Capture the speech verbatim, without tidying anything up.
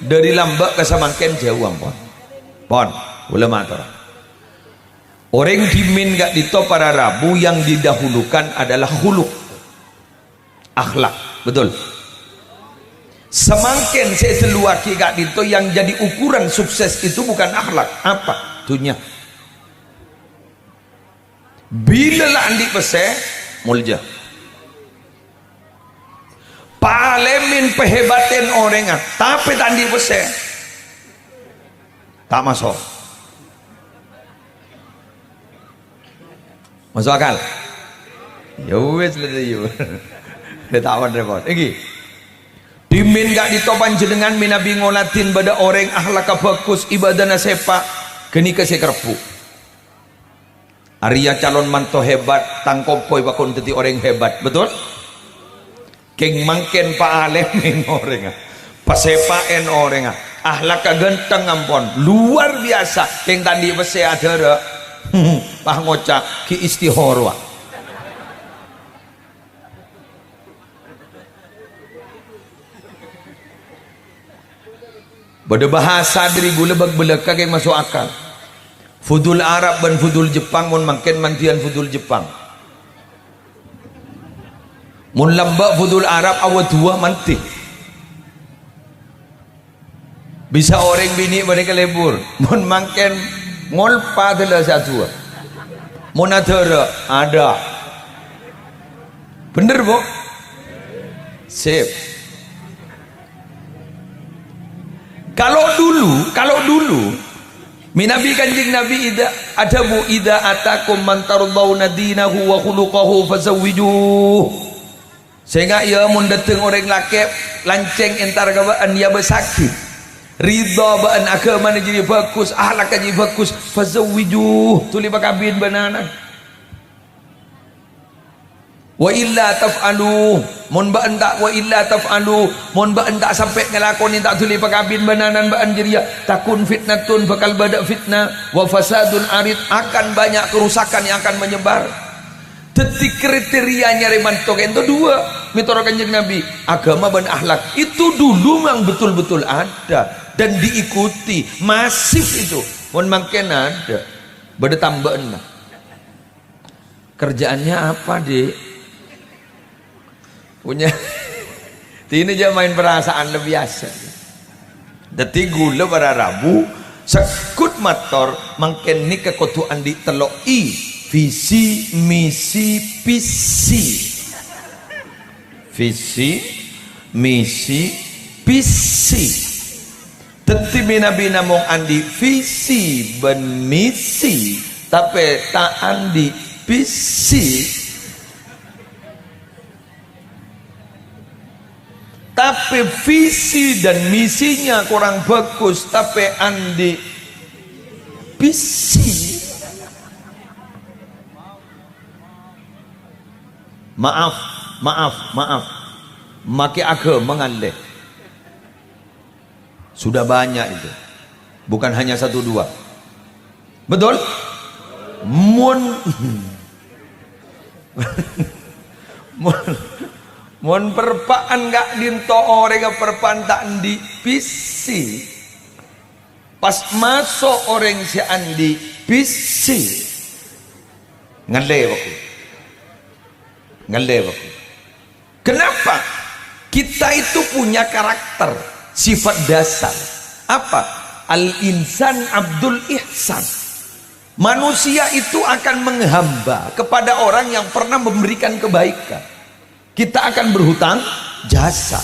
Dhâri lambâ' ka samangkèn jhâu ampon. Pon, kaulâ mator. Orèng dhimèn ka'dinto para rabu yang didahulukan adalah khuluq. Akhlak, betul. Samangkèn sè èdhâluwaghi ka'dinto yang jadi ukuran sukses itu bukan akhlak, apa? Dhunnya. Bilâ la andi' pèssè, molja. Palèmèn pahèbatèn orèngnga, tapè ta' andi' pèssè. Ta' maso'. Maso' akal? Ya wis, lho, ya. Lha ta' repot. Iki. Dhimèn ka'dinto panjhennengngan mènabi ngoladhin bâdâ orèng akhlakka bhâghus, ibâdâna sèpa', ghânèka sè karebbhu'. Arèya calon manto hebat, tang kompoy pakon dhâddhi orèng hebat, betul? Kèng mangkèn paalèmèn orèngnga, pasèpa'èn orèngnga, akhlakka ghântheng ampon, luar biasa, kèng ta' andi' pèssè adhârâ, pas ngoca', "Ghi' istihorowa." Bâdâ bhâsa dhâri ghulâ bâk-bâlâkka kèng maso' akal. Fudul Arab bân fudul Jepang mon mangkèn mandhiyân fudul Jepang. Mon lambâ' fudul Arab awa duwâ' mandhi. Bisa orèng binè' panèka lebur. Mon mangkèn ngolpa dâlâ sè aduwâ'. Mon adhârâ, adâ'. Bener, Bu? Sip. Kalau dulu, kalau dulu, mènabi Kanjeng Nabi idza adhabu, "Idza atakum man tardhauna dinahu wa khuluqahu fazawwijuh." Sènga' iyâ, mon dâteng orèng lakè' lancèng entar ka bâ'ân, èabâssaghi. Ridha bâ'ân aghâmana jârèya bhâghus, akhlakka jârèya bhâghus, fazawwijuh, dhuli pakabin bân ana'na. Wa illa taf'alu, mon bâ'ân ta', wa illa taf'alu, mon bâ'ân ta' sampè' ngalakonè ta' dhuli pakabin bân ana'na bâ'ân jârèya, takun fitnatun, bhâkal bâdâ fitnah, wa fasadun arid, akan banyak kerusakan yang akan menyebar. Dhâddhi kriteria nyarè manto ka'dinto duwâ', mètorot Kanjeng Nabi, aghâma bân akhlak. Itu dulu memang betul-betul ada dan diikuti, masif itu. Mon mangkèn adâ', bâdâ tambâ'ânna. Kerjaannya apa, Dek? Punya. Tine ja main perasaan lebih biasa. Dhâddhi ghulâ para rabu, segghut mator, mangkèn nèka kodhu andi' tello' I, visi, misi, pisi. Visi, misi, pisi. Dhâddhi mènabi namong andi' visi bân misi, tapè ta' andi' pisi. Tapè visi dan misinya kurang bagus, tapè andi' pisi. Maaf, maaf, maaf. Make aghâma ngallè. Sudah banyak itu. Bukan hanya satu dua. Betul? Mon, mon, mon perpa'an ka'dinto orèng perpa'an ta' andi' pisi. Pas maso' orèng sè andi' pisi. Ngallè, Bapak. Ngallè, Bapak. Kenapa? Kita itu punya karakter, sifat dasar. Apa? Al-insan abdul ihsan. Manusia itu akan menghamba kepada orang yang pernah memberikan kebaikan. Kita akan berhutang jasa.